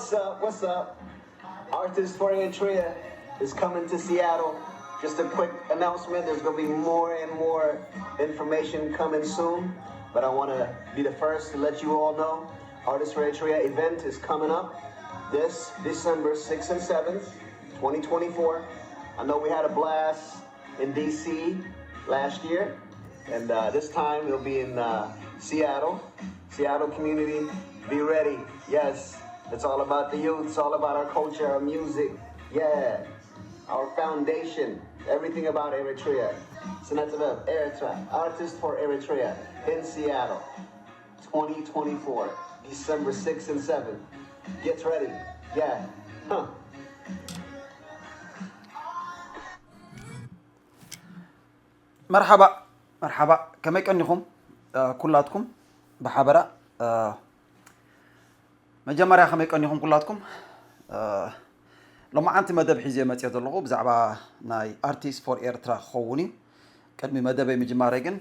What's up? What's up? Artists for Eritrea is coming to Seattle. Just a quick announcement. There's going to be more and more information coming soon, but I want to be the first to let you all know Artists for Eritrea event is coming up this December sixth and seventh, twenty twenty-four. I know we had a blast in D C last year, and uh, this time it'll be in uh, Seattle. Seattle community, be ready. Yes, it's all about the youth. It's all about our culture, our music. Yeah, our foundation, everything about Eritrea. Sinatra Eritrea, Artist for Eritrea in Seattle, twenty twenty-four, December sixth and seventh. Get ready. Yeah. Huh. መርሓባ መርሓባ፣ ከመይ ቀኒኹም ኩላትኩም ብሓበራ? መጀመርያ ከመይ ቀኒኹም ኩላትኩም? ሎማዓንቲ መደብ ሒዘ መፅኦ ዘለኹ ብዛዕባ ናይ ኣርቲስት ፎር ኤርትራ ክኸውን እዩ። ቅድሚ መደበይ ምጅማረይ ግን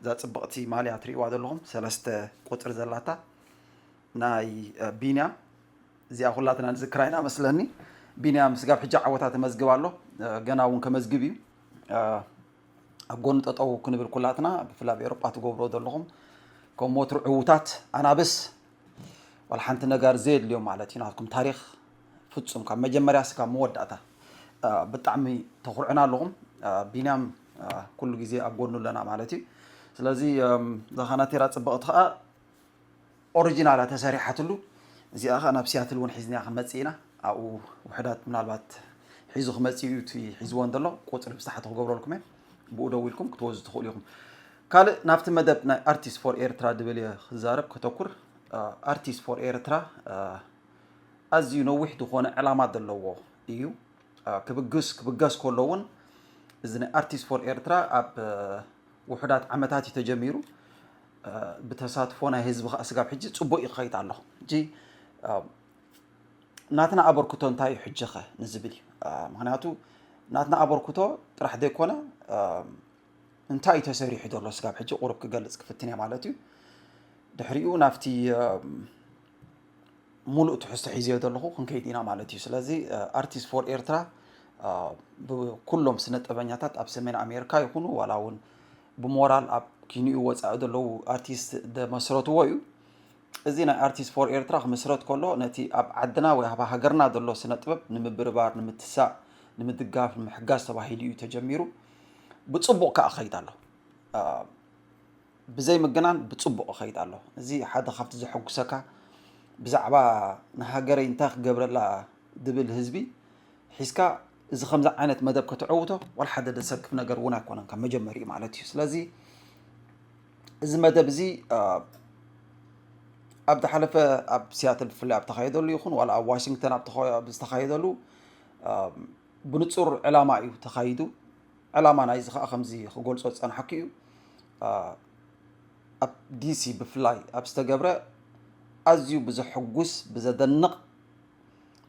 እዛ ፅብቕቲ ማልያ ትሪእዋ ዘለኹም ሰለስተ ቁፅሪ ዘላታ ናይ ቢንያም፣ እዚኣ ኩላትና ንዝክራ ኢና መስለኒ። ቢንያም ስጋብ ሕጂ ዓወታት ተመዝግብ ኣሎ፣ ገና እውን ከመዝግብ እዩ። ኣብ ጎኒ ጠጠው ክንብል ኩላትና ብፍላይ ኣብ ኤሮጳ ትገብሮ ዘለኹም ከም ወትሩ ዕውታት ኣናብስ ዋላ ሓንቲ ነጋር ዘየድልዮም ማለት እዩ። ናትኩም ታሪኽ ፍጹም ካብ መጀመርያ እስካብ መወዳእታ ብጣዕሚ ተኹርዕና ኣለኹም። ቢንያም ኩሉ ግዜ ኣብ ጎኑ ኣለና ማለት እዩ። ስለዚ እዛ ካናቴራ ጽብቕቲ ከዓ ኦሪጂናላ ተሰሪሓትሉ እዚኣ ከዓ ናብ ሲያትል እውን ሒዝና ክንመፅእ ኢና። ኣብኡ ውሕዳት ምናልባት ሒዙ ክመፅእ እዩ እቲ ሒዝዎ እንተሎ ቁፅሪ ብዝተሓተ ክገብረልኩም እየ። ብኡ ደዊልኩም ክትወዙ ትኽእሉ ኢኹም። ካልእ ናብቲ መደብ ናይ ኣርቲስት ፎር ኤርትራ ድብል እየ ክዛረብ ከተኩር። ኣርቲስት ፎር ኤርትራ ኣዝዩ ነዊሕ ዝኾነ ዕላማ ዘለዎ እዩ። ክብግስ ክብገስ ከሎ እውን እዚ ናይ ኣርቲስት ፎር ኤርትራ ኣብ ውሑዳት ዓመታት እዩ ተጀሚሩ። ብተሳትፎ ናይ ህዝቢ ከዓ ስጋብ ሕጂ ፅቡቅ እዩ ክኸይድ ኣሎ። ሕጂ ናትና ኣበርክቶ እንታይ እዩ ሕጂ ኸ ንዝብል እዩ። ምክንያቱ ናትና ኣበርክቶ ጥራሕ ዘይኮነ እንታይ እዩ ተሰሪሑ ዘሎ ስጋብ ሕጂ ቁሩብ ክገልፅ ክፍትን እየ ማለት እዩ። ድሕሪኡ ናብቲ ሙሉእ ትሕዝቶ ሒዘዮ ዘለኹ ክንከይድ ኢና ማለት እዩ። ስለዚ ኣርቲስት ፎር ኤርትራ ብኩሎም ስነ ጥበበኛታት ኣብ ሰሜን ኣሜሪካ ይኹኑ ዋላ እውን ብሞራል ኣብ ኪንኡ ወፃኢ ዘለዉ ኣርቲስት ደመስረትዎ እዩ። እዚ ናይ ኣርቲስት ፎር ኤርትራ ክምስረት ከሎ ነቲ ኣብ ዓድና ወይ ኣብ ሃገርና ዘሎ ስነ ጥበብ ንምብርባር፣ ንምትሳእ፣ ንምድጋፍ፣ ንምሕጋዝ ተባሂሉ እዩ ተጀሚሩ። ብፅቡቕ ከዓ ክኸይድ ኣሎ። ብዘይ ምግናን ብፅቡቕ ይኸይድ ኣሎ። እዚ ሓደ ካብቲ ዘሐጉሰካ ብዛዕባ ንሃገረይ እንታይ ክገብረላ ድብል ህዝቢ ሒዝካ እዚ ከምዚ ዓይነት መደብ ከተዕውቶ ዋላ ሓደ ደሰክፍ ነገር እውን ኣይኮነን ካብ መጀመሪኡ ማለት እዩ። ስለዚ እዚ መደብ እዚ ኣብ ዝሓለፈ ኣብ ሲያትል ብፍላይ ኣብ ተኻየደሉ ይኹን ዋላ ኣብ ዋሽንግተን ኣብ ዝተኻየደሉ ብንፁር ዕላማ እዩ ተኻይዱ። ዕላማ ናይዚ ከዓ ከምዚ ክገልፆ ዝፀናሕኩ እዩ። ኣብ ዲሲ ብፍላይ ኣብ ዝተገብረ ኣዝዩ ብዘሐጉስ ብዘደንቕ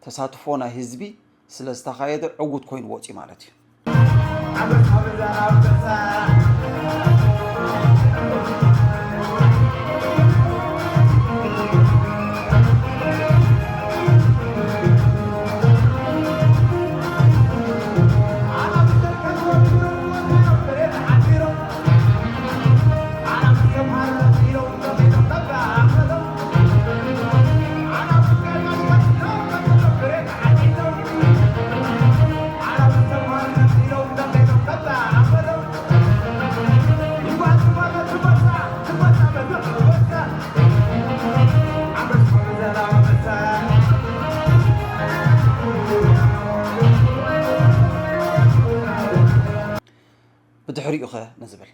ተሳትፎ ናይ ህዝቢ ስለ ዝተኻየደ ዕዉት ኮይኑ ወፅዩ ማለት እዩ። ብድሕሪኡ ኸ ንዝብል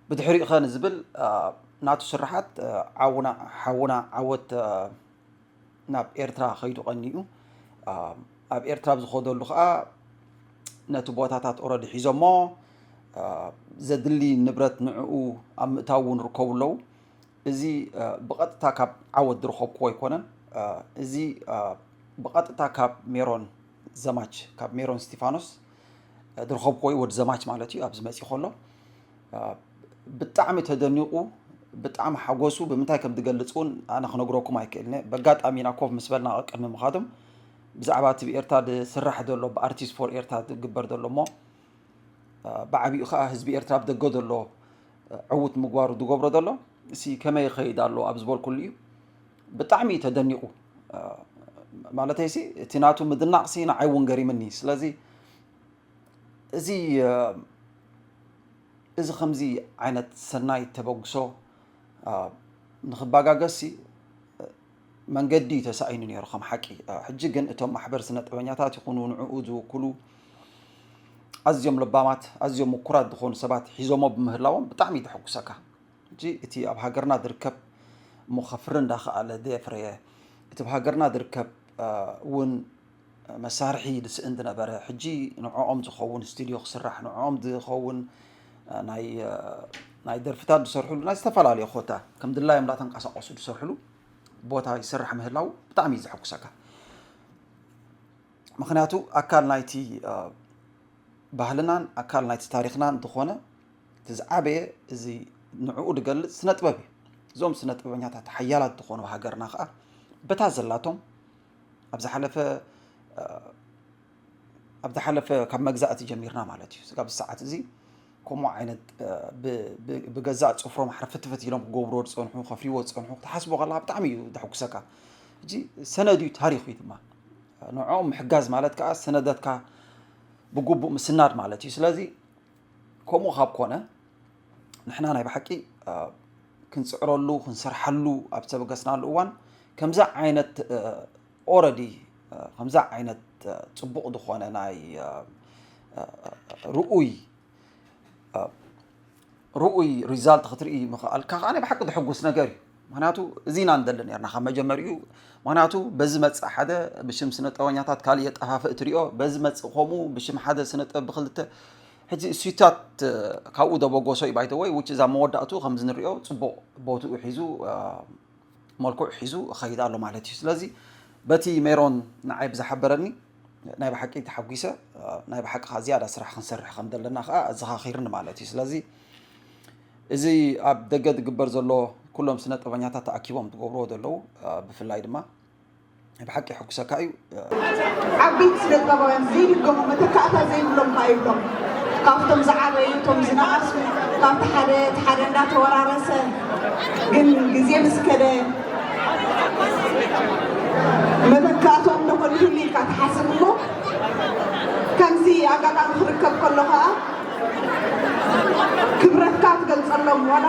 ብድሕሪኡ ኸ ንዝብል ናቱ ስራሓት ዓውና ሓውና ዓወት ናብ ኤርትራ ኸይዱ ቀኒኡ። ኣብ ኤርትራ ኣብ ዝኸደሉ ኸዓ ነቲ ቦታታት ኦረዲ ሒዞሞ ዘድሊ ንብረት ንዕኡ ኣብ ምእታው እውን ርከቡ ኣለዉ። እዚ ብቐጥታ ካብ ዓወት ዝረኸብክዎ ኣይኮነን። እዚ ብቐጥታ ካብ ሜሮን ዘማች ካብ ሜሮን እስቲፋኖስ ዝረኸብክዎ እዩ፣ ወዲ ዘማች ማለት እዩ። ኣብዚ መፂ ከሎ ብጣዕሚ ተደኒቑ ብጣዕሚ ሓጎሱ ብምንታይ ከም ዝገልጽ እውን ኣነ ክነግረኩም ኣይክእልን እየ። በጋጣሚ ኢና ኮፍ ምስ በልና ቅድሚ ምኻዶም ብዛዕባ እቲ ብኤርትራ ዝስራሕ ዘሎ፣ ብኣርቲስት ፎር ኤርትራ ዝግበር ዘሎ እሞ ብዓቢኡ ከዓ ህዝቢ ኤርትራ ኣብ ደገ ዘሎ ዕዉት ምግባሩ ዝገብሮ ዘሎ እሲ ከመይ ይኸይድ ኣሎ ኣብ ዝበልኩሉ እዩ ብጣዕሚ እዩ ተደኒቑ። ማለተይሲ እቲ ናቱ ምድናቕሲ ንዓይ እውን ገሪምኒ። ስለዚ እዚ እዚ ከምዚ ዓይነት ሰናይ ተበግሶ ንኽባጋገሲ መንገዲ እዩ ተሳኢኑ ነይሩ ከም ሓቂ። ሕጂ ግን እቶም ማሕበር ስነ ጥበኛታት ይኹኑ ንዕኡ ዝውክሉ ኣዝዮም ለባማት ኣዝዮም ምኩራት ዝኾኑ ሰባት ሒዞሞ ብምህላዎም ብጣዕሚ እዩ ተሐጉሰካ። ሕጂ እቲ ኣብ ሃገርና ዝርከብ እሞ ከፍሪ እንዳኸኣለ ዘየፍረየ እቲ ኣብ ሃገርና ዝርከብ እውን መሳርሒ ዝስእን ዝነበረ ሕጂ ንዕኦም ዝኸውን ስቱድዮ ክስራሕ ንዕኦም ዝኸውን ናይ ደርፍታት ዝሰርሕሉ ናይ ዝተፈላለዩ ኮታ ከም ድላዮም እንዳተንቀሳቀሱ ዝሰርሕሉ ቦታ ይስራሕ ምህላው ብጣዕሚ እዩ ዘሐጉሰካ። ምክንያቱ ኣካል ናይቲ ባህልናን ኣካል ናይቲ ታሪክናን ዝኾነ እቲ ዝዓበየ እዚ ንዕኡ ዝገልፅ ስነ ጥበብ እዩ። እዞም ስነ ጥበበኛታት ሓያላት ዝኾኑ ሃገርና ከዓ በታ ዘላቶም ኣብ ዝሓለፈ ኣብ ዝሓለፈ ካብ መግዛእቲ ጀሚርና ማለት እዩ። ስጋብ ሰዓት እዚ ከምኡ ዓይነት ብገዛእ ፅፍሮም ሓርፍትፍት ኢሎም ክገብርዎ ዝፀንሑ ከፍርይዎ ዝፀንሑ ክትሓስቦ ከለካ ብጣዕሚ እዩ ዘሕጉሰካ። ሕጂ ሰነድ እዩ ታሪክ እዩ ድማ ንዕኦም ምሕጋዝ ማለት ከዓ ሰነዳትካ ብግቡእ ምስናድ ማለት እዩ። ስለዚ ከምኡ ካብ ኮነ ንሕና ናይ ብሓቂ ክንፅዕረሉ ክንሰርሓሉ ኣብ ዝተበገስናሉ እዋን ከምዚ ዓይነት ኦረዲ ከምዚ ዓይነት ፅቡቕ ዝኾነ ናይ ርኡይ ርኡይ ሪዛልት ክትርኢ ምኽኣልካ ከዓ ናይ ብሓቂ ዘሐጉስ ነገር እዩ። ምክንያቱ እዚ ኢና ንደሊ ነርና ካብ መጀመሪኡ። ምክንያቱ በዚ መፅእ ሓደ ብሽም ስነ ጥበበኛታት ካልእ የጠፋፍእ ትሪኦ፣ በዚ መፅእ ከምኡ ብሽም ሓደ ስነ ጥበብ ብክልተ ሕጂ እሱታት ካብኡ ደበጎሶ እዩ ባይተወይ ውጭ እዛ መወዳእቱ ከምዚ ንሪኦ ፅቡቕ ቦትኡ ሒዙ መልክዑ ሒዙ እኸይድ ኣሎ ማለት እዩ። ስለዚ በቲ ሜሮን ንዓይ ብዝሓበረኒ ናይ ብሓቂ ተሓጒሰ ናይ ብሓቂ ከዓ ዝያዳ ስራሕ ክንሰርሕ ከም ዘለና ከዓ ኣዘኻኺርኒ ማለት እዩ። ስለዚ እዚ ኣብ ደገ ዝግበር ዘሎ ኩሎም ስነ ጥበኛታት ተኣኪቦም ዝገብርዎ ዘለዉ ብፍላይ ድማ ናይ ብሓቂ የሐጉሰካ እዩ። ዓበይቲ ስነ ጥበባውያን ዘይድገሙ መተካእታ ዘይብሎም ከዓ ይብሎም ካብቶም ዝዓበዩ እቶም ዝነኣሱ ካብቲ ሓደ እቲ ሓደ እንዳተወራረሰ ግን ግዜ ምስ ከደ መተካእቶም እንደኾን ይህሉ ኢልካ ትሓስብ እሞ ከምዚ ኣጋጣሚ ክርከብ ከሎ ከዓ ክብረትካ ትገልፀሎም ዋላ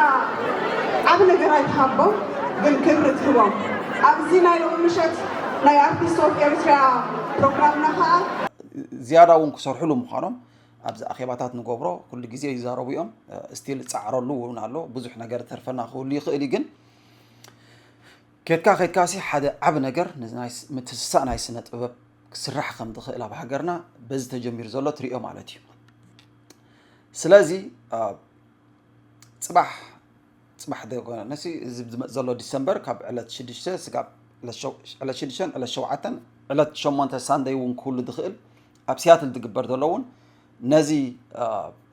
ዓብ ነገር ኣይትሃቦም ግን ክብሪ ትህቦም ኣብዚ ናይ ሎም ምሸት ናይ ኣርቲስት ኦፍ ኤርትሪያ ፕሮግራምና ከዓ ዝያዳ እውን ክሰርሕሉ ምዃኖም ኣብዚ ኣኼባታት ንገብሮ ኩሉ ግዜ ይዛረቡ እዮም። ስቲል ፃዕረሉ እውን ኣሎ ብዙሕ ነገር ተርፈና ክህሉ ይኽእል እዩ ግን ኬድካ ኬድካ ሲ ሓደ ዓብ ነገር ምትስሳእ ናይ ስነ ጥበብ ክስራሕ ከም ዝኽእል ኣብ ሃገርና በዚ ተጀሚሩ ዘሎ ትሪኦ ማለት እዩ። ስለዚ ፅባሕ ፅባሕ ነሲ እዚ ዝመፅ ዘሎ ዲሰምበር ካብ ዕለት ሽዱሽተ ስጋብ ዕለት ሽዱሽተ ዕለት ሸውዓተን ዕለት ሸሞንተ ሳንደይ እውን ክህሉ ዝኽእል ኣብ ሲያትል ዝግበር ዘሎ እውን ነዚ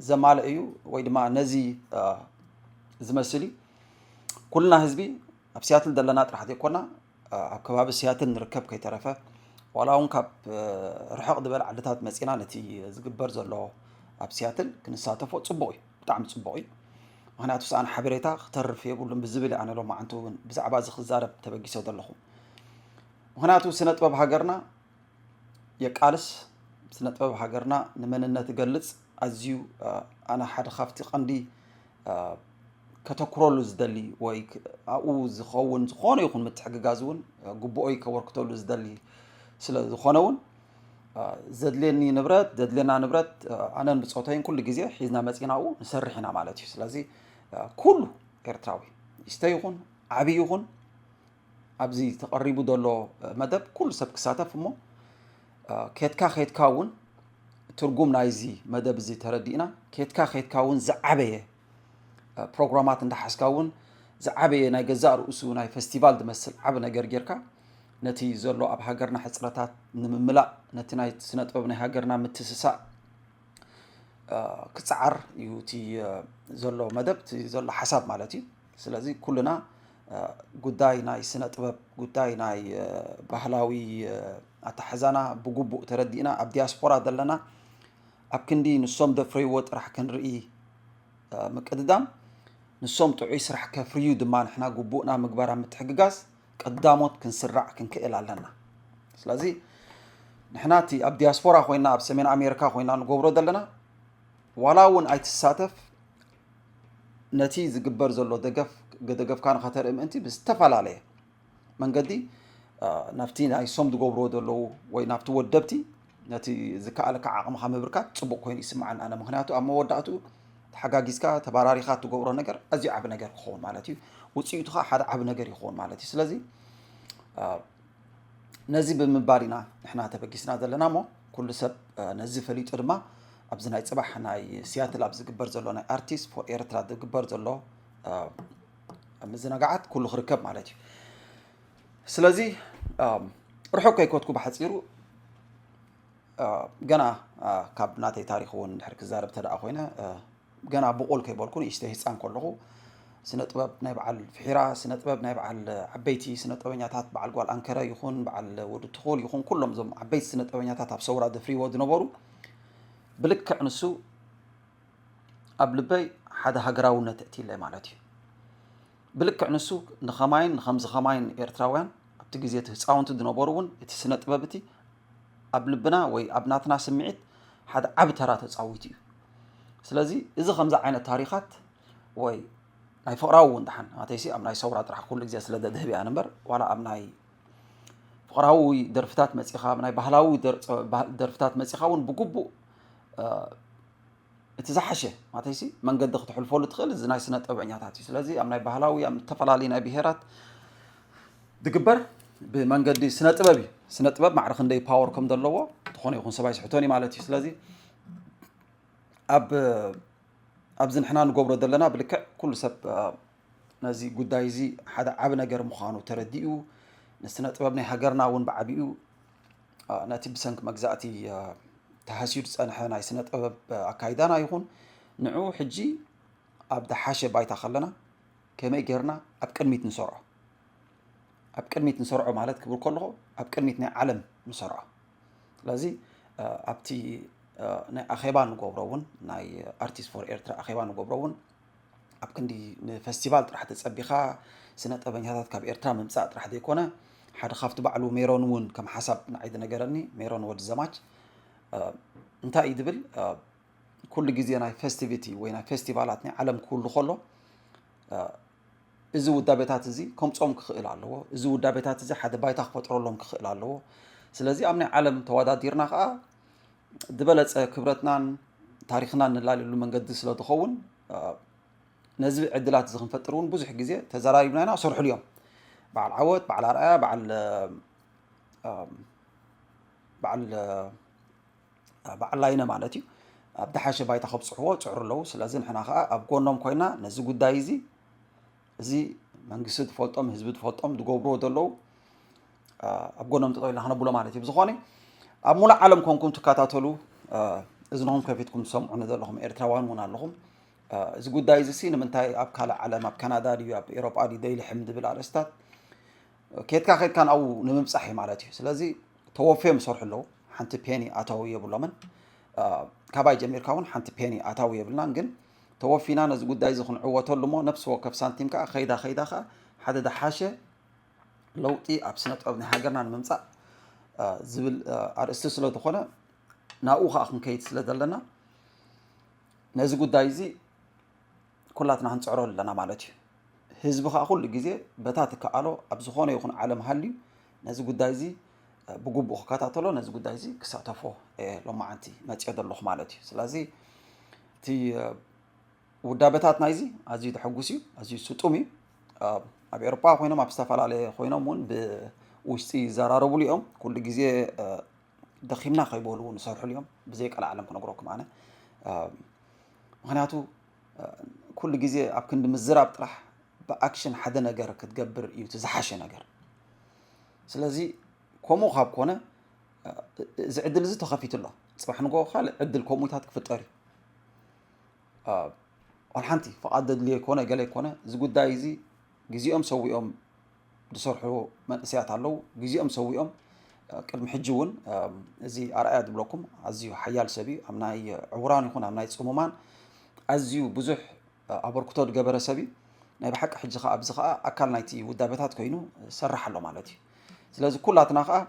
ዘማልእ እዩ ወይ ድማ ነዚ ዝመስል እዩ። ኩልና ህዝቢ ኣብ ሲያትል ዘለና ጥራሕ ዘይኮና ኣብ ከባቢ ሲያትል ንርከብ ከይተረፈ ዋላ እውን ካብ ርሕቕ ዝበለ ዓድታት መፂና ነቲ ዝግበር ዘሎ ኣብ ሲያትል ክንሳተፎ ፅቡቕ እዩ፣ ብጣዕሚ ፅቡቕ እዩ። ምክንያቱ ሰኣን ሓበሬታ ክተርፍ የብሉን ብዝብል ኣነ ሎማዓንቲ እውን ብዛዕባ እዚ ክዛረብ ተበጊሰ ዘለኹ። ምክንያቱ ስነ ጥበብ ሃገርና የቃልስ፣ ስነ ጥበብ ሃገርና ንመንነት ይገልፅ። ኣዝዩ ኣነ ሓደ ካብቲ ቀንዲ ከተኩረሉ ዝደሊ ወይ ኣብኡ ዝኸውን ዝኾነ ይኹን ምትሕግጋዝ እውን ግቡኦይ ከበርክተሉ ዝደሊ ስለ ዝኾነ እውን ዘድልየኒ ንብረት ዘድልየና ንብረት ኣነን ብፆተይን ኩሉ ግዜ ሒዝና መፂና ኣብኡ ንሰርሕ ኢና ማለት እዩ። ስለዚ ኩሉ ኤርትራዊ ይስተ ይኹን ዓብዪ ይኹን ኣብዚ ተቐሪቡ ዘሎ መደብ ኩሉ ሰብ ክሳተፍ እሞ ኬድካ ኬድካ እውን ትርጉም ናይዚ መደብ እዚ ተረዲእና ኬድካ ኬድካ እውን ዝዓበየ ፕሮግራማት እንዳሓዝካ እውን ዝዓበየ ናይ ገዛእ ርእሱ ናይ ፈስቲቫል ዝመስል ዓቢ ነገር ጌርካ ነቲ ዘሎ ኣብ ሃገርና ሕፅረታት ንምምላእ ነቲ ናይ ስነ ጥበብ ናይ ሃገርና ምትስሳእ ክፀዓር እዩ እቲ ዘሎ መደብ እቲ ዘሎ ሓሳብ ማለት እዩ። ስለዚ ኩልና ጉዳይ ናይ ስነ ጥበብ፣ ጉዳይ ናይ ባህላዊ ኣተሓሕዛና ብግቡእ ተረዲእና፣ ኣብ ዲያስፖራ ዘለና ኣብ ክንዲ ንሶም ደፍረይዎ ጥራሕ ክንርኢ ምቅድዳም፣ ንሶም ጥዑይ ስራሕ ከፍርዩ ድማ ንሕና ግቡእና ምግባር ኣብ ምትሕግጋዝ ቀዳሞት ክንስራዕ ክንክእል ኣለና። ስለዚ ንሕና እቲ ኣብ ዲያስፖራ ኮይና ኣብ ሰሜን ኣሜሪካ ኮይና ንገብሮ ዘለና ዋላ እውን ኣይትሳተፍ፣ ነቲ ዝግበር ዘሎ ደገፍ ደገፍካ ንኸተርኢ ምእንቲ ብዝተፈላለየ መንገዲ ናብቲ ናይ ሶም ዝገብርዎ ዘለዉ ወይ ናብቲ ወደብቲ ነቲ ዝከኣለካ ዓቕምኻ ምብርካት ፅቡቅ ኮይኑ ይስምዓኒ ኣነ። ምክንያቱ ኣብ መወዳእትኡ ተሓጋጊዝካ ተባራሪኻ እትገብሮ ነገር ኣዝዩ ዓቢ ነገር ክኸውን ማለት እዩ። ውፅኢቱ ከዓ ሓደ ዓቢ ነገር ይኸውን ማለት እዩ። ስለዚ ነዚ ብምባል ኢና ንሕና ተበጊስና ዘለና እሞ ኩሉ ሰብ ነዚ ፈሊጡ ድማ ኣብዚ ናይ ፅባሕ ናይ ሲያትል ኣብ ዝግበር ዘሎ ናይ ኣርቲስት ፎር ኤርትራ ዝግበር ዘሎ ምዝነጋዓት ኩሉ ክርከብ ማለት እዩ። ስለዚ ርሑቅ ከይኮትኩ ብሓፂሩ ገና ካብ ናተይ ታሪክ እውን ድሕር ክዛረብ ተደኣ ኮይነ ገና ብቁል ከይበልኩ ንእሽተይ ህፃን ከለኹ ስነ ጥበብ ናይ በዓል ፍሒራ፣ ስነ ጥበብ ናይ በዓል ዓበይቲ ስነ ጥበበኛታት፣ በዓል ጓል ኣንከረ ይኹን በዓል ወዲ ትኹል ይኹን ኩሎም እዞም ዓበይቲ ስነ ጥበበኛታት ኣብ ሰውራ ዘፍርይዎ ዝነበሩ ብልክዕ ንሱ ኣብ ልበይ ሓደ ሃገራውነት እትይለይ ማለት እዩ። ብልክዕ ንሱ ንኸማይን ንኸምዚ ኸማይን ኤርትራውያን ኣብቲ ግዜ እቲ ህፃውንቲ ዝነበሩ እውን እቲ ስነ ጥበብ እቲ ኣብ ልብና ወይ ኣብ ናትና ስምዒት ሓደ ዓቢ ተራ ተፃዊቱ እዩ። ስለዚ እዚ ከምዚ ዓይነት ታሪኻት ወይ ናይ ፍቕራዊ እውን ደሓን ናተይሲ ኣብ ናይ ሰውራ ጥራሕ ኩሉ ግዜ ስለ ደድህብ እያ እምበር ዋላ ኣብ ናይ ፍቕራዊ ደርፍታት መፂኻ ናይ ባህላዊ ደርፍታት መፂኻ እውን ብግቡእ እቲ ዝሓሸ ማለተይሲ መንገዲ ክትሕልፈሉ ትኽእል እዚ ናይ ስነ ጥበበኛታት እዩ። ስለዚ ኣብ ናይ ባህላዊ ኣብ ዝተፈላለዩ ናይ ብሄራት ዝግበር ብመንገዲ ስነ ጥበብ እዩ። ስነ ጥበብ ማዕረ ክንደይ ፓወር ከም ዘለዎ ዝኾነ ይኹን ሰብኣይ ስሕቶኒ ማለት እዩ። ስለዚ ኣብ ኣብዚ ንሕና ንገብሮ ዘለና ብልክዕ ኩሉ ሰብ ነዚ ጉዳይ እዚ ሓደ ዓቢ ነገር ምዃኑ ተረዲኡ ንስነ ጥበብ ናይ ሃገርና እውን ብዓቢኡ ነቲ ብሰንኪ መግዛእቲ ተሃስዩ ዝጸንሐ ናይ ስነ ጥበብ ኣካይዳና ይኹን ንዕኡ ሕጂ ኣብ ደሓሸ ባይታ ከለና ከመይ ጌርና ኣብ ቅድሚት ንሰርዖ ኣብ ቅድሚት ንሰርዖ ማለት ክብል ከለኹ ኣብ ቅድሚት ናይ ዓለም ንሰርዖ ስለዚ ኣብቲ ናይ ኣኼባ ንገብሮ እውን ናይ ኣርቲስት ፎር ኤርትራ ኣኼባ ንገብሮ እውን ኣብ ክንዲ ንፈስቲቫል ጥራሕ ተጸቢኻ ስነ ጥበበኛታት ካብ ኤርትራ ምምጻእ ጥራሕ ዘይኮነ ሓደ ካብቲ ባዕሉ ሜሮን እውን ከም ሓሳብ ንዓይ ዝነገረኒ ሜሮን ወዲ ዘማች እንታይ እዩ ዝብል ኩሉ ግዜ ናይ ፌስቲቪቲ ወይ ናይ ፌስቲቫላት ናይ ዓለም ክህሉ ከሎ እዚ ውዳቤታት እዚ ከምጾም ክኽእል ኣለዎ። እዚ ውዳቤታት እዚ ሓደ ባይታ ክፈጥረሎም ክኽእል ኣለዎ። ስለዚ ኣብ ናይ ዓለም ተወዳዲርና ከዓ ዝበለፀ ክብረትናን ታሪክናን ንላለሉ መንገዲ ስለ ዝኸውን ነዚ ዕድላት እዚ ክንፈጥር እውን ብዙሕ ግዜ ተዘራሪብና ኢና ሰርሕሉ እዮም። በዓል ዓወት፣ በዓል ኣርኣያ፣ በዓል በዓል በዓል ላይነ ማለት እዩ ኣብ ደሓሸ ባይታ ከብፅሕዎ ፅዕሩ ኣለዉ። ስለዚ ንሕና ከዓ ኣብ ጎኖም ኮይና ነዚ ጉዳይ እዚ እዚ መንግስቲ ትፈልጦም ህዝቢ ትፈልጦም ዝገብርዎ ዘለዉ ኣብ ጎኖም ጠጠው ኢልና ክነብሎ ማለት እዩ። ብዝኾነ ኣብ ሙሉእ ዓለም ኮንኩም ትከታተሉ እዝንኹም ከፊትኩም ትሰምዑ ዘለኹም ኤርትራውያን እውን ኣለኹም። እዚ ጉዳይ እዚ ሲ ንምንታይ ኣብ ካልእ ዓለም ኣብ ካናዳ ድዩ ኣብ ኤሮጳ ድዩ ዘይልሕም ዝብል ኣርእስታት ኬድካ ኬድካ ናብኡ ንምብፃሕ እዩ ማለት እዩ። ስለዚ ተወፍዮም ይሰርሑ ኣለዉ። ሓንቲ ፔኒ ኣታዊ የብሎምን። ካባይ ጀሚርካ እውን ሓንቲ ፔኒ ኣታዊ የብልናን። ግን ተወፊና ነዚ ጉዳይ እዚ ክንዕወተሉ እሞ ነፍሲ ወከፍ ሳንቲም ከዓ ከይዳ ከይዳ ከዓ ሓደ ደሓሸ ለውጢ ኣብ ስነ ጥበብ ናይ ሃገርና ንምምፃእ ዝብል ኣርእስቲ ስለ ዝኾነ ናብኡ ከዓ ክንከይድ ስለ ዘለና ነዚ ጉዳይ እዚ ኩላትና ክንፅዕሮ ኣለና ማለት እዩ። ህዝቢ ከዓ ኩሉ ግዜ በታ ትከኣሎ ኣብ ዝኾነ ይኹን ዓለም ሃልዩ ነዚ ጉዳይ እዚ ብግቡእ ክከታተሎ ነዚ ጉዳይ እዚ ክሳተፎ እየ ሎማዓንቲ መፅኦ ዘለኹ ማለት እዩ። ስለዚ እቲ ውዳበታት ናይዚ ኣዝዩ ዘሐጉስ እዩ፣ ኣዝዩ ስጡም እዩ። ኣብ ኤሮጳ ኮይኖም ኣብ ዝተፈላለየ ኮይኖም እውን ብውሽጢ ይዘራረብሉ እዮም። ኩሉ ግዜ ደኺምና ከይበሉ እውን ይሰርሕሉ እዮም። ብዘይ ቀልዓለም ክነግረኩም ኣነ ምክንያቱ ኩሉ ግዜ ኣብ ክንዲ ምዝራብ ጥራሕ ብኣክሽን ሓደ ነገር ክትገብር እዩ እቲ ዝሓሸ ነገር። ስለዚ ከምኡ ካብ ኮነ እዚ ዕድል እዚ ተኸፊቱ ኣሎ። ፅባሕ ንጎ ካልእ ዕድል ከምኡታት ክፍጠር እዩ። ዋላ ሓንቲ ፍቓድ ዘድልዮ ኣይኮነ፣ ገለ ኣይኮነ። እዚ ጉዳይ እዚ ግዜኦም ሰዊኦም ዝሰርሑ መንእሰያት ኣለዉ። ግዜኦም ሰዊኦም፣ እ፣ ቅድሚ ሕጂ እውን፣ እ፣ እዚ ኣርኣያ ዝብለኩም ኣዝዩ ሓያል ሰብ እዩ። ኣብ ናይ ዕውራን ይኹን ኣብ ናይ ጽሙማን ኣዝዩ ብዙሕ፣ እ፣ ኣበርክቶ ዝገበረ ሰብ እዩ። ናይ ብሓቂ ሕጂ ኸኣ፣ ኣብዚ ኸኣ ኣካል ናይቲ ውዳበታት ኮይኑ ይሰርሕ ኣሎ ማለት እዩ። ስለዚ ኩላትና ኸኣ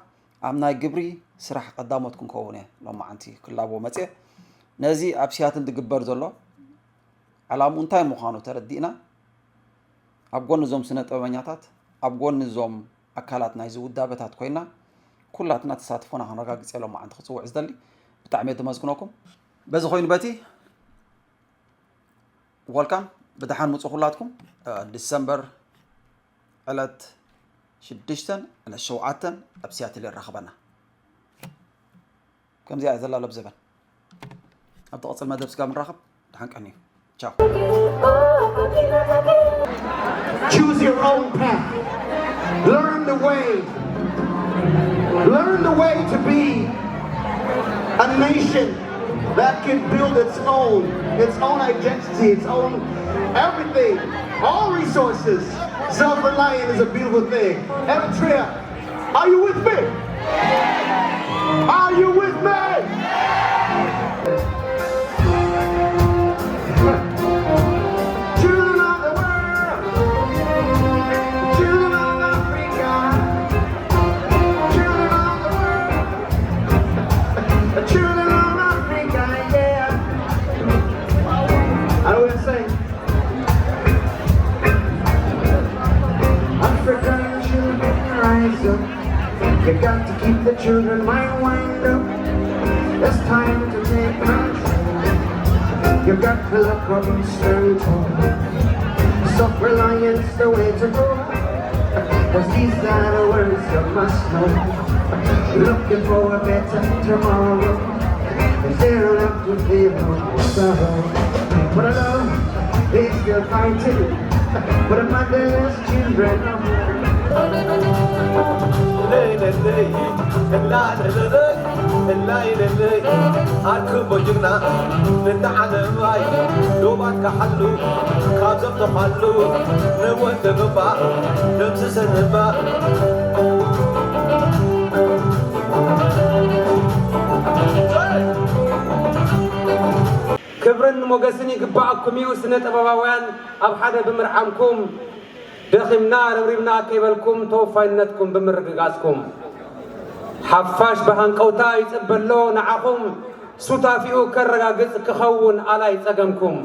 ኣብ ናይ ግብሪ ስራሕ ቀዳሞት ክንከውን እየ ሎማዓንቲ ክላቦ መጽየ። ነዚ ኣብ ሲያትል ዝግበር ዘሎ ዕላምኡ እንታይ ምዃኑ ተረዲእና፣ ኣብ ጎኒ እዞም ስነ ጥበበኛታት፣ ኣብ ጎኒ እዞም ኣካላት ናይዚ ውዳበታት ኮይና፣ ኩላትና ተሳትፎና ከነረጋግጽ እየ ሎማዓንቲ ክጽውዕ ዝደሊ። ብጣዕሚ እየ ዘመስግነኩም። በዚ ኮይኑ በቲ፣ ወልካም፣ ብደሓን ምጹ ኩላትኩም። እ፣ ዲሰምበር ዕለት ሽዱሽተን ዕለት ሸውዓተን ኣብ ሲያትል የራኽበና። ከምዚኣ እያ ዘላ ለብ ዘበን። ኣብ ትቕጽል መደብ ስጋብ ንራኸብ፣ ደሓን ቀንዩ። ቻው። Choose your own path. Learn the way. Learn the way to be a nation that can build its own, its own identity, its own everything, all resources. Self-reliant is a beautiful thing. Eritrea, are you with me? Are you with me? Children of the world, children of Africa, children of the world, children of Africa, yeah. I will say, African children, rise up. You got to keep the children mind wind up. It's time to take control. You got to look up and stand tall. Self-reliance the way to go. 'Cause these are the words you must know. Looking for a better tomorrow. Zero up to zero. So, for the love, they still fighting. For the motherless children. ኣርክቦ ጅግና ንተዓለማይ ዶባት ካሓሉ ካብ ዘብተኻሉ ንወዲ ምባ ደምስሰን እባ ክብርን ሞገስን ይግባኣኩም እዩ ስነ ጥበባውያን ኣብ ሓደ ብምርዓምኩም ደኺምና ረብሪብና ከይበልኩም ተወፋይነትኩም ብምርግጋጽኩም ሓፋሽ ብሃንቀውታ ይጽበሎ ንዓኹም ሱታፊኡ ከረጋግጽ ክኸውን ኣላይ ጸገምኩም።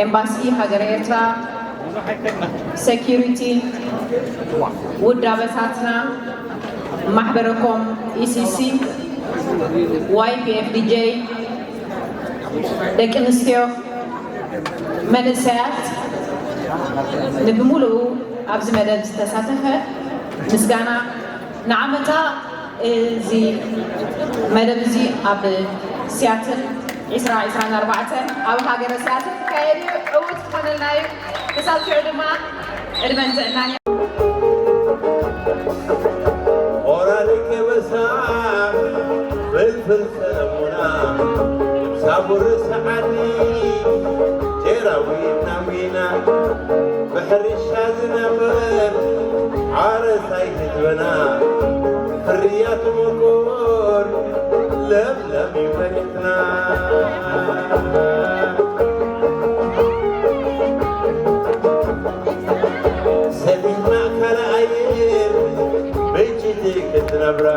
ኤምባሲ ሃገረ ኤርትራ፣ ሴኪሪቲ፣ ውዳበታትና፣ ማሕበረኮም፣ ኢሲሲ፣ ዋይፒኤፍዲጄ፣ ደቂ ኣንስትዮ፣ መንእሰያት፣ ንብምሉኡ ኣብዚ መደብ ዝተሳተፈ ምስጋና ንዓመታ እዚ መደብ እዚ ኣብ ሲያትል ዒስራ ዒስራን ኣርባዕተን ኣብ ሃገረ ሲያትል ክካየድ እዩ። ዕዉት ክኾነልና እዩ። ክሳብ ሽዑ ድማ ዕድመን ጥዕናን። ኦራሊ ከበሳ ፍልፍል ሰለሙና ሳቡር ሰዓኒ ቴራዊ ናዊና ብሕርሻ ዝነብር ሓረስታይ ህዝብና ፍርያቱ ምቁር ለምለም እዩ መሬትና። ሰሊጥና ካልኣይር ብጅቲ ክትነብራ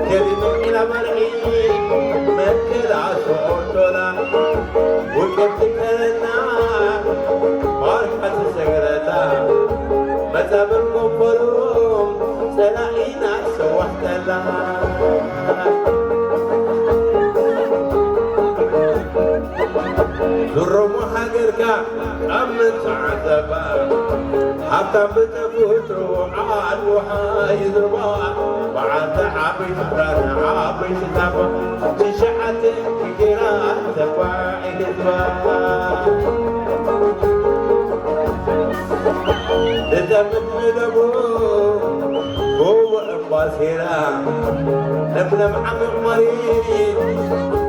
ከሊጥና በርዒ መክል ኣስቆርቶላ ውቅብቲ ከለና ባርካ ትሰግረላ መጻብር ጎቦ ዝሮሞ ሃገርካ ካብ ምንጻዕ ዘባ ሃብታም ብተፈጥሮ ዓድ ውሓ ይዝባ በዓልቲ ዓበይቲ ፍራን ዓበይቲ ዛባ ትሽዓተ ጌራ ተባዒ ህዝባ ንጠምት ንደቦ ጎቦ እምባ ሴራ ለምለም ዓሚቕ መሬት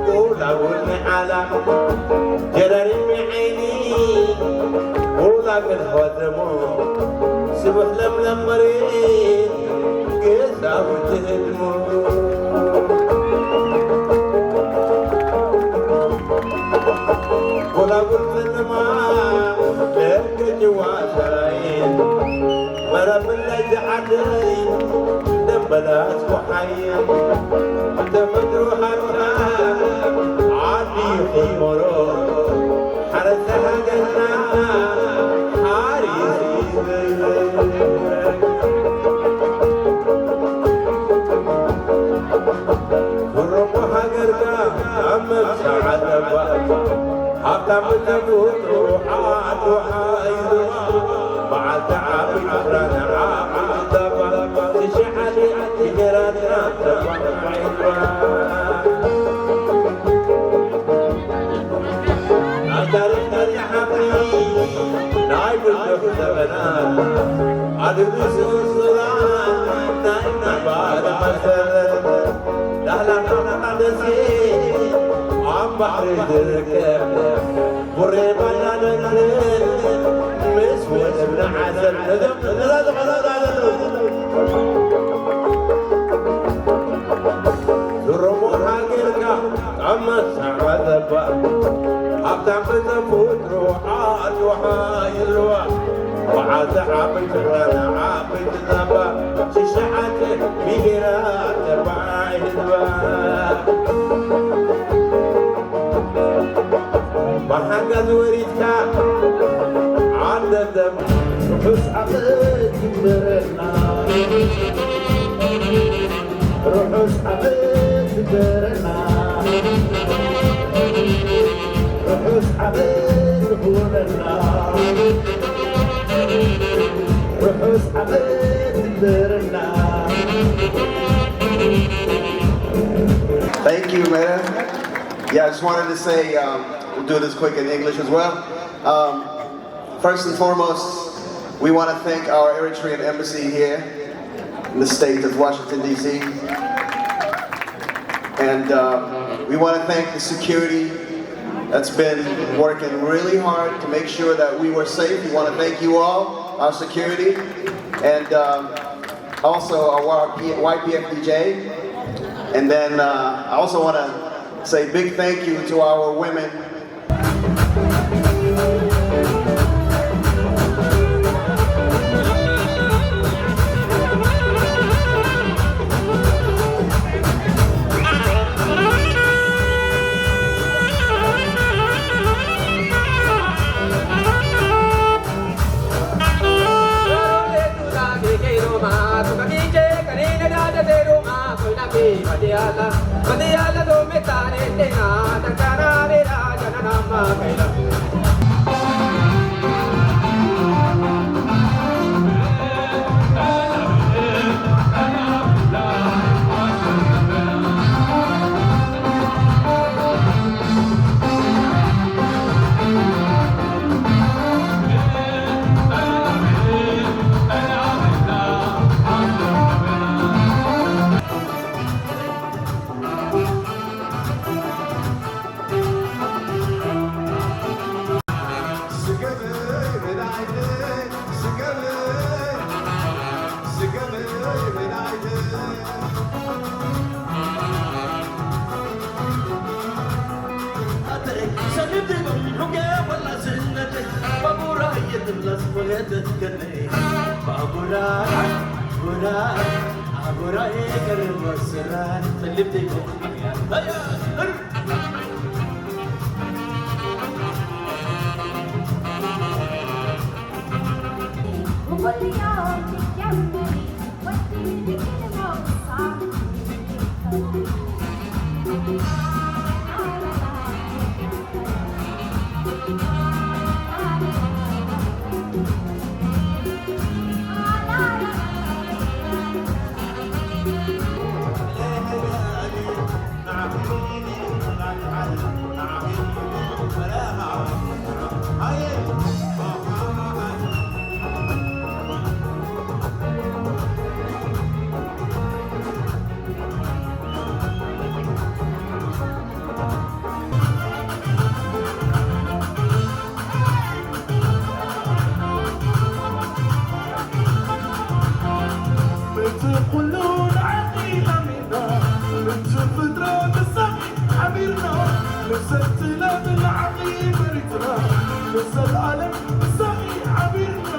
ቁላ ጎኒ ዓላ ጀራሪም ዓይኒ ቁላ ገልሖት ደሞ ስቡሕ ለምለም መሬት ገዛውቲ ህድሞ ጎላጉል ፈለማ ደቂ ጭዋ ሰራይ መረብለይ ዝዓደይ ደንበላት ኳሓይ ተፈጥሮ ሃብታ ዓዲ ኾሞሮ ሓረስታይ ሃገርና ሓሪስ ይበል። ብሮሞ ሃገርካ ኣብ መብጽዓ ዘባ ሃብታም ተፈጥሮ ዓዱ ሓይዝዋ በዓልቲ ዓቢ ክብራን ዓቢ ቁጠባ ትሽዓተ ብሄራትና ተባዕባዕባ ኣብ ታሪኽ መጽሓፍቲ ናይ ብዙሕ ዘመናት ኣድብሱ ሱራን ናይ ምዕባለ መሰረት ዳህላክ ደሴ ኣብ ባሕሪ ዝርከብ ቡሬ ባና ደንክል ምስ ወደብና ዓሰብ ነዞም ነዛ ዝኾነ ዳለሉ ዝሮሞ ሃገርካ ካብ መሳዕ ዘባ ሃብታም ብተፈጥሮ ዓድዋ ሓይልዋ በዓልቲ ዓበይቲ ፍራና ዓበይቲ ዛባ ሽሽዓተ ብሄራት ተባዒ ህዝባ ብሓንጋዝ ወሪድካ ዓደደም ርሑስ ዓመት ይግበረልና። ርሑስ ዓመት ይግበረልና። ርሑስ ዓመት ይኹነልና። ርሑስ ዓመት ይግበረልና። Thank you, man. Yeah, I just wanted to say, um, we'll do this quick in English as well. Um, first and foremost, we want to thank our Eritrean embassy here in the state of Washington, D C. And um, we want to thank the security that's been working really hard to make sure that we were safe. We want to thank you all, our security, and um, also our Y P F D J. And then uh, I also want to say big thank you to our women. ምእንቲ ኩሉ ንዓኺ ኣሚንና፣ ምእንቲ ፍጥረት ንሳኺ ሓቢርና፣ ንሰቲ ለምን ንዓኺ መሪጽና፣ ንዘለኣለም ንሳኺ ሓቢርና፣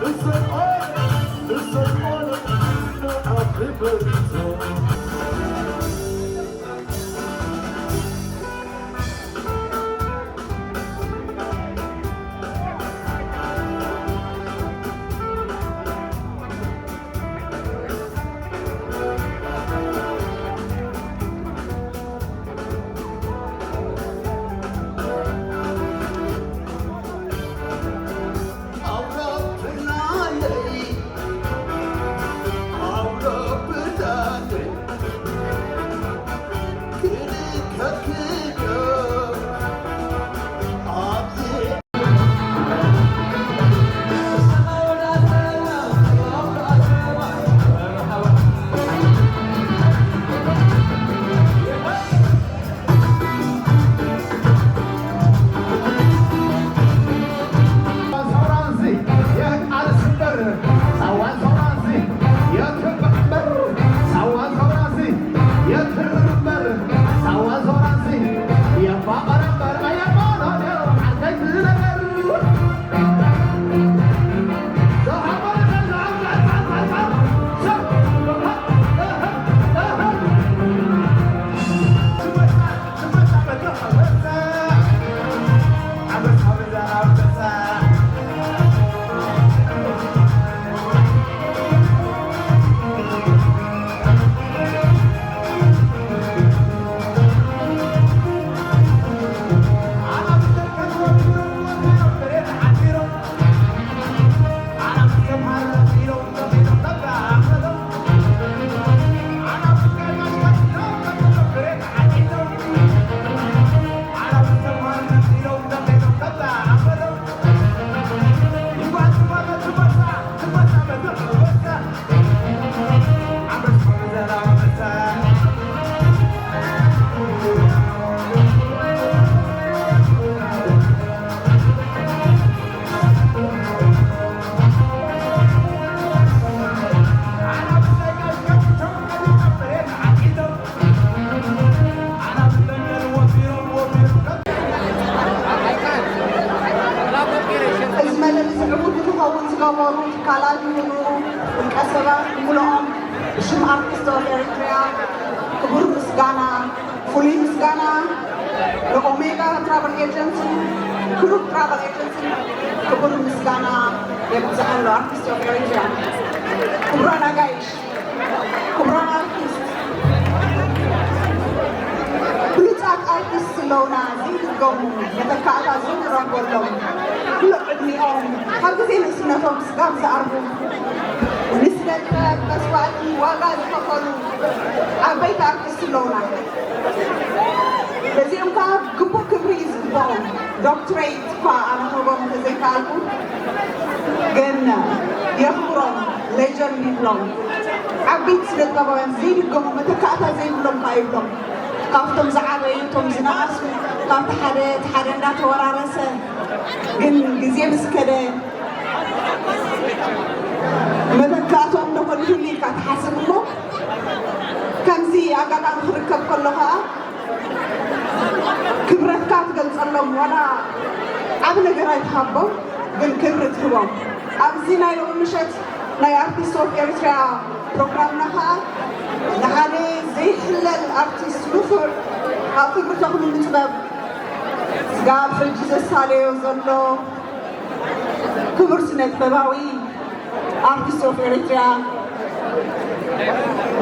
ንዘለኣለም፣ ንዘለኣለም ንዓኺ መሪጽና። እዚ መደብ እዚ ዕዉት ንክኸውን ዝገበሩ ትካላት ይኹኑ ውልቀ ሰባት ብምልኦም ብሽም ኣርቲስት ኦፍ ኤሪትሪያ ክቡር ምስጋና፣ ፍሉይ ምስጋና ንኦሜጋ ትራቨል ኤጀንሲ፣ ክሩብ ትራቨል ኤጀንሲ ክቡር ምስጋና የብጽሐሉ ኣርቲስት ኦፍ ኤሪትሪያ። ክቡራን ኣጋይሽ፣ ክቡራን ኣርቲስት፣ ብሉጻት ኣርቲስት ኣለውና፣ ዘይድገሙ መተካእታ ዘይንረኽበሎም፣ ኩሉ ዕድሚኦም ካብ ግዜ ንእስነቶም ስጋብ ዝኣርጉ ንስነ ጥበብ መስዋእቲ ዋጋ ዝኸፈሉ ዓበይቲ ኣርቲስት ኣለውና። ነዚኦም ከዓ ግቡእ ክብሪ እዩ ዝግብኦም። ዶክትሬት እኳ ኣረኸቦም እንተዘይከኣልኩ ግን የኽብሮም፣ ሌጀንድ ይብሎም። ዓበይቲ ስነ ጥበባውያን ዘይድገሙ መተካእታ ዘይብሎም ከዓ ይብሎም። ካብቶም ዝዓበዩ እቶም ዝነኣሱ ካብቲ ሓደ እቲ ሓደ እንዳተወራረሰ ግን ግዜ ምስ ከደ መተካእቶም ደኾን ይህሉ ኢልካ ትሓስብ እሞ ከምዚ ኣጋጣሚ ክርከብ ከሎ ከዓ ክብረትካ ትገልጸሎም ዋላ ዓብ ነገር ኣይትሃቦም ግን ክብሪ ትህቦም። ኣብዚ ናይ ሎሚ ምሸት ናይ ኣርቲስት ኦፍ ኤሪትሪያ ፕሮግራምና ከዓ ንሓደ ዘይሕለል ኣርቲስት ንፉዕ ኣብ ክብሪ ተኽሉ ንጥበብ ስጋብ ሕጂ ዘሳለዮ ዘሎ ክቡር ስነ ጥበባዊ ኣርቲስት ኦፍ ኤሪትሪያ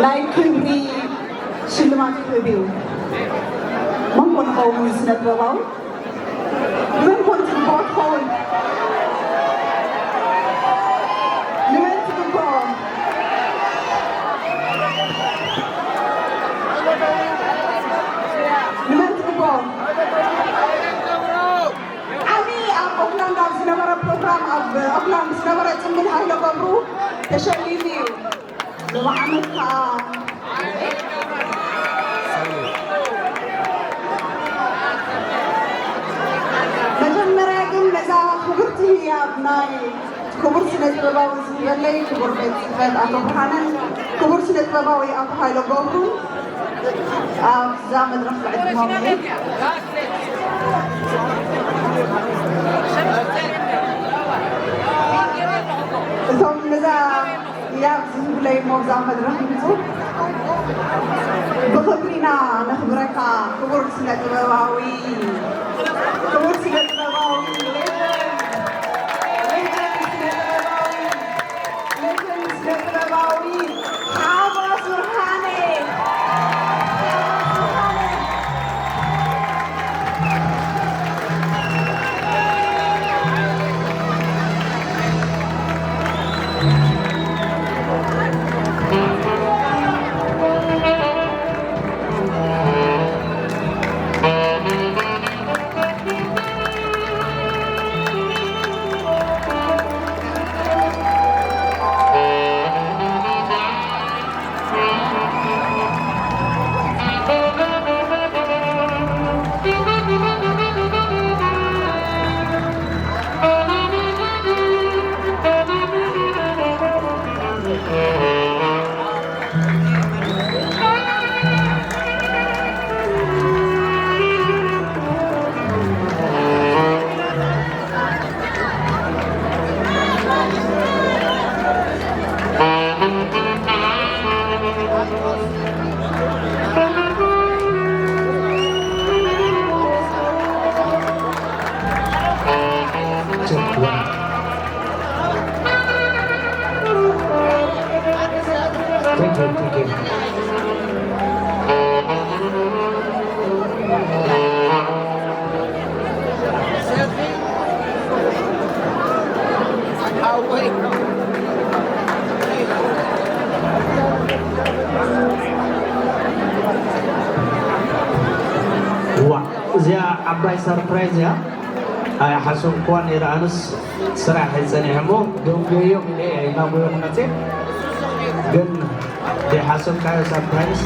ናይ ክብሪ ሽልማት ክህብ እዩ። መን ኮን ይኸውን እዚ ስነ ጥበባዊ? ንመን ኮን ትግብኦ ትኸውን? ንመን ትግብኦ? ንመን ትግብኦ? ዓሚ ኣብ ኦክላንድ ኣብ ዝነበረ ፕሮግራም፣ ኣብ ኦክላንድ ዝነበረ ጽምብል ሃይለ ገብሩ ተሸሊሙ እዩ። ሎሚ ዓመት ከኣ መጀመርያ ግን ነዛ ክብርቲ ህያብ ናይ ክቡር ስነ ጥበባዊ ዝህበለይ ክቡር ቤት ጽሕፈት ኣቶ ብርሃነን ክቡር ስነ ጥበባዊ ኣቶ ሃይለ ገብሩን ኣብዛ መድረኽ ክዕድሞም እየ። እቶም ነዛ ህያብ ዝህብለይ ሞብዛ መድረኽ ይምጹ። ብኽብሪና ነኽብረካ ክቡር ስነ ጥበባዊ፣ ክቡር ስነ ጥበባዊ፣ ሌጀንድ፣ ሌጀንድ ስነ ጥበባዊ፣ ሌጀንድ ስነ ጥበባዊ ሓጎስ ብርሃነ። Thank you, thank you. ዋ፣ እዚኣ ዓባይ ሰርፕራይዝ እያ። ኣይሓሰብኩዋን ነይረ። ኣነስ ስራሕ እየ ጸኒሐ እሞ ደንጉየዮም ኢለ እየ ናብ ጎይኹ መጽየ። ግን ዘይሓሰብካዮ ሰርፕራይዝ።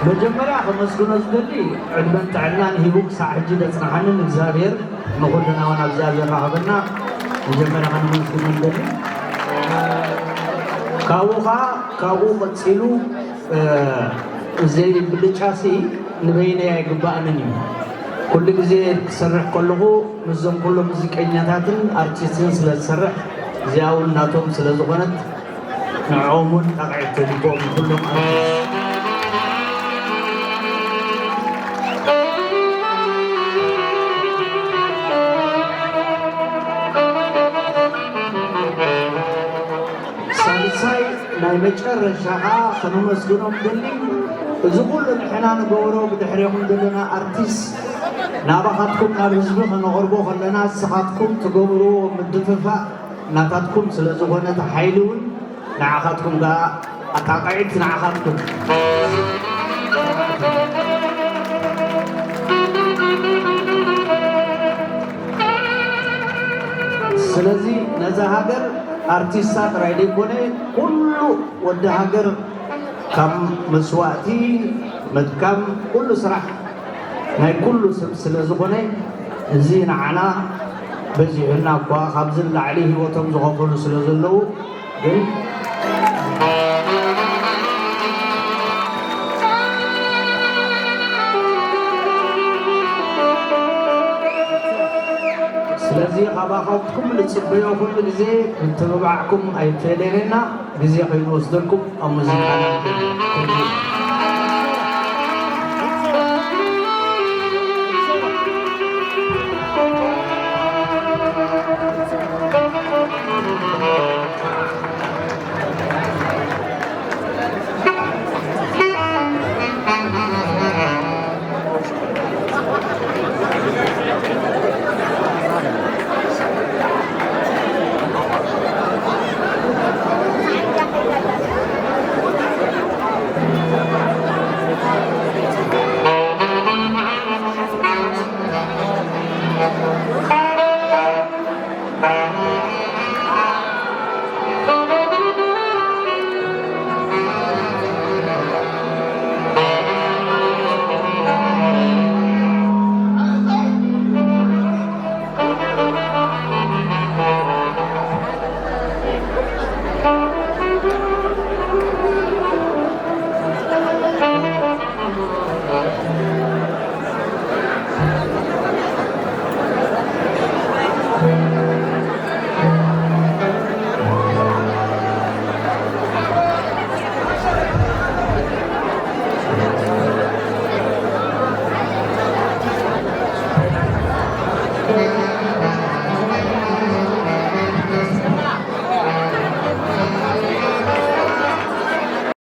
መጀመርያ ከመስግኖ ዝደሊ ዕድመን ጥዕናን ሂቡ ክሳዕ ሕጂ ዘጽንሓንን እግዚኣብሔር ንኹልና እውን ኣብዚኣ ዘራኸበና መጀመርያ ከነመስግኖ ንደሊ። ካብኡ ኸዓ ካብኡ ቀጺሉ፣ እ፣ እዚ ብልጫሲ ንበይነይ ኣይግባእንን እዩ። ኩሉ ግዜ ክሰርሕ ከለኹ ምስዞም ኩሎም ሙዚቀኛታትን ኣርቲስትን ስለ ዝሰርሕ እዚኣ እውን ናቶም ስለ ዝኾነት ንዕኦም እውን ጣቕዒት ተሊቦም ኩሎም ኣርቲስት። ሳልሳይ ናይ መጨረሻ ኸዓ ከነመስግኖም ደሊ፣ እዚ ኩሉ ንሕና ንገብሮ ብድሕሬኹም ዘለና ኣርቲስት ናባኻትኩም ናብ ህዝቢ ከነቕርቦ ከለና፣ ንስኻትኩም ትገብርዎ ምድፍፋእ ናታትኩም ስለ ዝኾነ፣ እቲ ሓይሊ እውን ንዓኻትኩም ከኣ ኣጣቕዒት ንዓኻትኩም። ስለዚ ነዛ ሃገር ኣርቲስታ ጥራይ ዘይኮነ፣ ኩሉ ወዲ ሃገር ካብ መስዋእቲ፣ ምድካም፣ ኩሉ ስራሕ ናይ ኩሉ ሰብ ስለ ዝኾነ፣ እዚ ንዓና በዚሑና እኳ፣ ካብዚ ንላዕሊ ህይወቶም ዝኸፈሉ ስለ ዘለዉ፣ ግን ስለዚ ካባኻትኩም ንጽበዮ ኩሉ ግዜ ምትብባዕኩም ኣይፈለየና። ግዜ ከይንወስደልኩም ኣብ ሙዚቃና ንከይድ።